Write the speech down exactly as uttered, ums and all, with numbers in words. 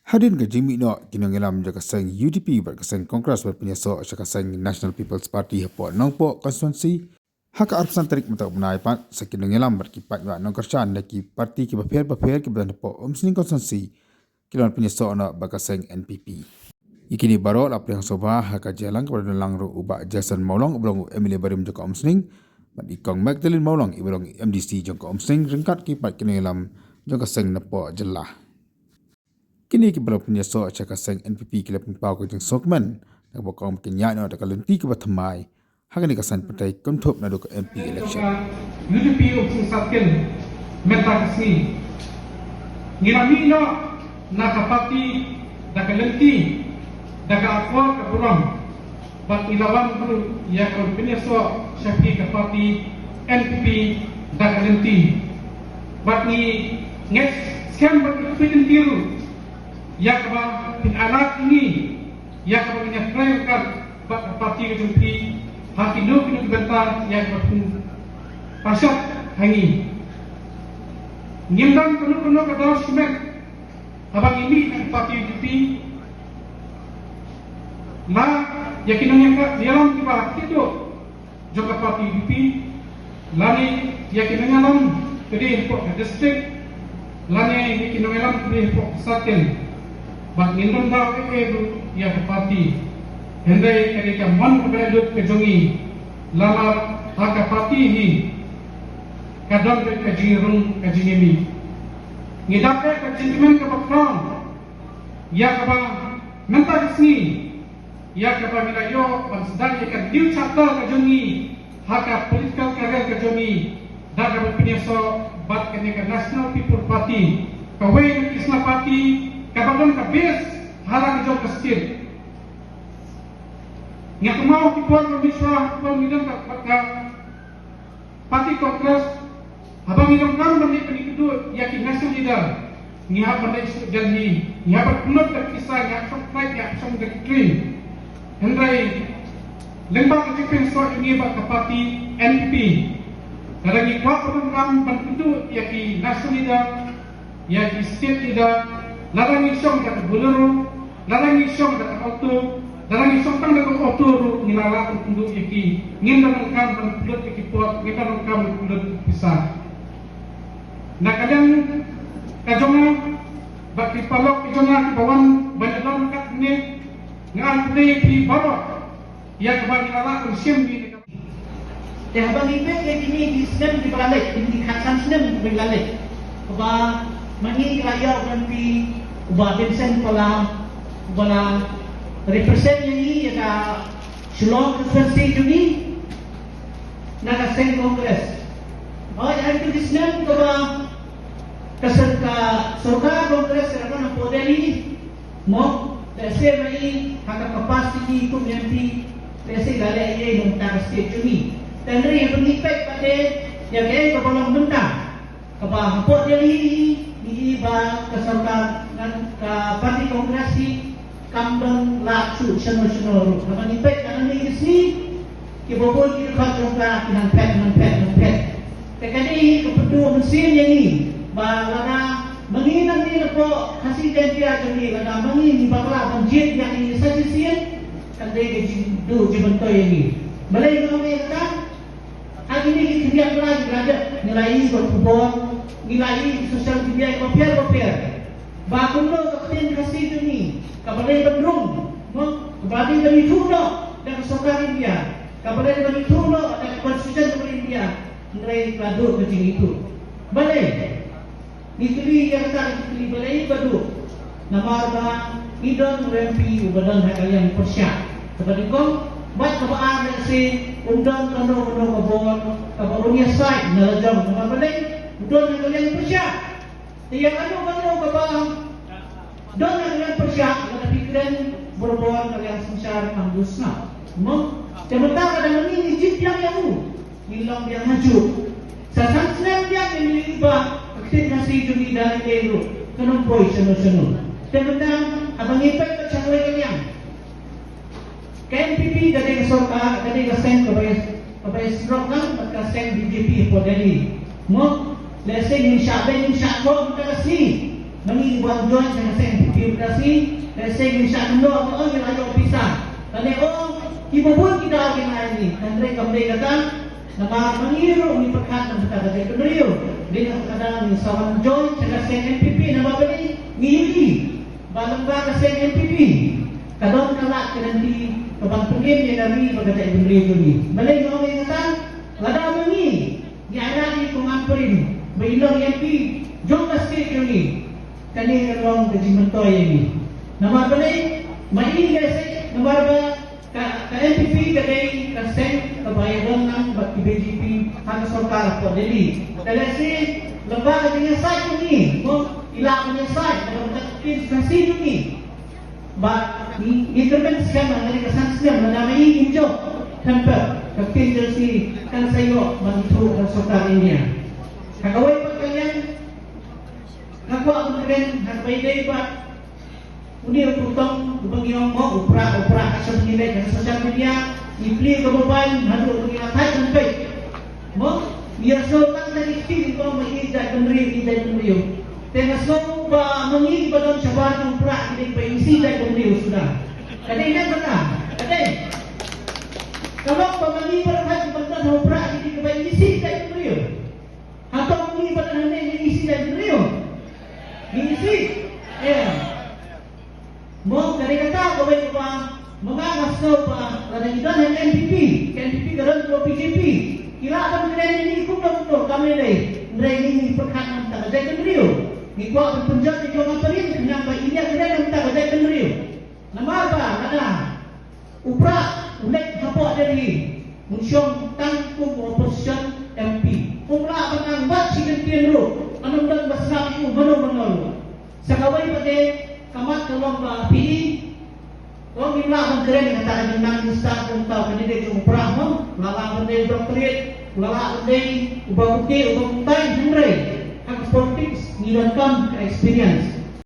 Hadien ka jingmih noh ki nongïalam jong ka seng U D P bad ka seng Congress bad pynïasoh sha ka seng National People's Party hapoh Nongpoh constituency, ha ka arphew san tarik mynta u bnai pat sa ki nongïalam bad ki paidbah nongkyrshan na ki parti kiba pher bapher kiba don hapoh Umsning constituency ki la wan pynïasoh noh bad ka seng N P P. Ïa kine baroh la pdiang sngewbha ha ka jingïalang kaba la don lang ruh u Bah Jason Mawlong uba long u M L A barim jong ka Umsning bad i Kong Magdalene Mawlong iba long i M D C jong ka Umsning ryngkat ki paid ki nongïalam jong ka seng napoh jylla. Kine kiba la pynïasoh sha ka seng N P P ki la pynpaw ka jingsngewkmen da kaba ong ba kin ïaid noh da ka lynti kaba thymmai ha kane ka saiñ pyrthei kynthup naduh ka M P election. U D P Umsning Circle mynta ka sngi. Ngi la mih noh na ka party da ka lynti, da ka akor ka burom, bad ngi la wan ruh ïa ka pynïasoh sha phi ka party N P P da ka lynti. Bad ngi ngeit skhem bad ngi pynlynti ruh ïa kaba phin ailad ïa ngi, ïa kaba ngin ïatrei ryngkat bad ka party ka jong phi ha kino kino ki bynta ïa kaba phin pynshai ha ngi. Ngim don kano kano ka daw shimet haba ngi mih na ka party U D P. La ïa ki nongïalam kiba kito jong ka party U D P, lane ïa ki nongïalam ka dei hapoh ka district, lane ïa ki nongïalam ka dei hapoh ka circle. Bad ngin don daw eh eh ruh ïa ka party. Hynrei ka dei ka mon kaba lut ka jong ngi, namar ha ka party hi ka don ka jingrung ka jingmih. Ngi dap eh ka jingkmen kaba khraw ïa kaba mynta ka sngi ïa kaba ngi la ïoh ban sdang ïa ka new chapter ka jong ngi ha ka political career ka jong ngi da kaba pynïasoh bad kane ka National People Party, kawei na ki sna party kaba don ka base ha la ka jong ka state. Nga kynmaw ki por ka mih shuwa, ki por ngi don ka, ka Party Congress, haba ngi donkam ban leit ban ïakynduh ïa ki national leader, ngi hap ban leit sha Delhi, ngi hap ban pynlut da ki pisa, ngi hap shong flight, ngi hap shong da ki train. Hynrei lyngba ka jingpynïasoh jong ngi bad ka party N P P, lada ngi kwah ban donkam ban kynduh ïa ki national leader, ïa ki state leader, lada ngi shong da ka Bolero, lada ngi shong da ka auto, lada ngi shong tang da ka auto ruh, ngi la lah ban kynduh ïa ki, ngim da donkam ban pynlut ïa ki pot, ngim da donkam ban pynlut ïa ki pisa. Na ka liang ka jong nga bad ki paralok ki jong nga kiba wan ban ïadon katne, nga ai khublei ïa phi baroh ïa kaba ngi la lah ban shim ïa ka Te haba ngi peit ïa kine ki snem kiba la leit, kine ki khatsan snem kiba la leit, kaba ma ngi ngi la ïoh u M P, u Bah Vincent Paul, uba la represent ïa ngi, ïa ka Shillong constituency jong ngi na ka seng Congress. Hooid, ha kito ki snem kaba ka sor-, ka sorkar Congress ka la don hapoh Delhi, mo, lehse ma ngi ha ka capacity kum M P, lehse la leh ïa ngi na ka state jong ngi. Te hynrei haba ngi peit pat ïa kaei kaba long mynta, kaba hapoh Delhi ngi i ba ka sorkar, ka party Congress hi kam don lad shuh shano shano ruh. Haba ngi peit nangne ka sngi, kiba bun ki dkhot jong ka ki nang phet, nang phet, nang phet. Te ka dei ka pynduh mynsiem ïa ngi ba lada ma ngi nangne napoh Khasi Jaiñtia jong ngi, lada ma ngi ngi bakla ban jied ïa ngi sa shisien, kan dei ka jingduh jingmyntoi ïa ngi. Balei nga ong ïa kata? Ha kine ki khyndiat lai ngi la dep, ngi la ïohi bad khubor, ngi la ïohi social media kiba pher bapher, ba kumno ka ktien Khasi jong ngi kaba dei ban rung, mo, kaba dei ban ithuh noh da ka sorkar India, kaba dei ban ithuh noh da ka constitution jong India, hynrei ka la duh ka jingithuh. Balei? Ngi kylli ïa kata, ngi kylli balei ba duh. Namar ba ngi don u M P uba don ha ka liang pyrshah. Kaba nyngkong, bad kaba ar, lehse um don kano kano ka bor kaba un ïasaid na la jong, namar balei? U don ha ka liang pyrshah. Te ïa kano kano kaba don ha ka liang pyrshah, lada phi kren barabor ka liang synshar kam duh sngap. Mo? Te mynta lada ma ngi ngi jied biang ïa u, ngin long biang hajuh. Sa san snem biang ngin ïohi ba ka ktien Khasi jong ngi da lei lei ruh kan ym poi shano shano. Te mynta haba ngi peit pat sha kawei ka liang, ka N P P ka dei ka sorkar, ka dei ka seng kaba ïa, kaba ïasyrok lang bad ka seng B J P hapoh Delhi. Mo, lehse ngin shah beiñ ngin shah khoh mynta ka sngi. Ma ngi ba join sha ka seng N P P u ka sngi, ka seng ngi shah kynnoh ba ong ngi la ïoh pisa. Lane ong kiba bun ki daw ki ngai ngi. Hynrei kam dei kata. Namar ma ngi ruh ngi pyrkhat na kata ka jaitbynriew. Dei na kata ka daw ngi sa wan join sha ka seng N P P namar ba ngi ïohi ba lyngba ka seng N P P ka don ka lad ka lynti ka ban pynïeng ïa ka ri bad ka jaitbynriew jong ngi. Balei nga ong ïa kata? Lada ma ngi ngi ai lad ïa i Kong Ampareen ba i long M P jong ka state jong ngi, kane ka long ka jingmyntoi ïa ngi. Namar balei? Ma i ngi lehse namar ba ka, ka N P P ka dei ka seng kaba ïadon lang bad ki B J P ha ka sorkar hapoh Delhi. Te lehse lyngba ka jingïasaid jong ngi, mo, i la ka jingïasaid, ka don ka ktien Khasi jong ngi. Ba ngi, ngi kyrmen skhem ba ha kane ka san snem lada ma i ngim jop, kan pat ka ktien Khasi kan sa ïoh ban ithuh ha ka sorkar India. Ha kawei pat ka liang, nga kwah ban kren ha kaba ïadei bad une u tong uba ngi ong mo, u Prah, u Prah, ha ka social media, ha ka social media, ngi plie kaba bang haduh ba ngi la thait ban peit. Mo, ngi ïa sngew tang da ki ktien ba ma ngi jaitbynriew, ngi jaitbynriew. Te nga sngew ba ma ngi kiba don shabar jong u Prah ngi dei ba ngi isih jaitbynriew suda. Ka dei ne em kata? Ka dei. Ka long ba ma ngi baroh kiba don ha u Prah ngi dei ba ngi isih jaitbynriew. Hato ma ngi ba don hangne ngi isih jaitbynriew? Ngi isih. Em. Mo, ka dei kata kawei kaba ma nga nga sngew ba lada ngi don ha N P P, ka N P P ka don ka B J P, ki lah ban kren ïa ngi kumno kumno, kam lei lei. Hynrei ngi ngi pyrkhat na ka bynta ka jaitbynriew. Ngi kwah ban pynjot ïa i Kong Ampareen khnang ba i ïa kren na ka bynta ka jaitbynriew. Namar ba lada u Prah u leit hapoh Delhi, un shong tang kum u opposition M P, um lah ban nang wat shi kyntien ruh, kan ym don ba sngap ïa u mano mano ruh. Sa kawei pat de ka mat ka long ba phi i, ong ngim lah ban kren ïa kata ka jingnang jingstad jong uta u candidate jong u Prah mo, u la lah ban dei doctorate, u la lah ban dei uba kumne uba kumtai, hynrei ha ka politics ngi donkam ka experience.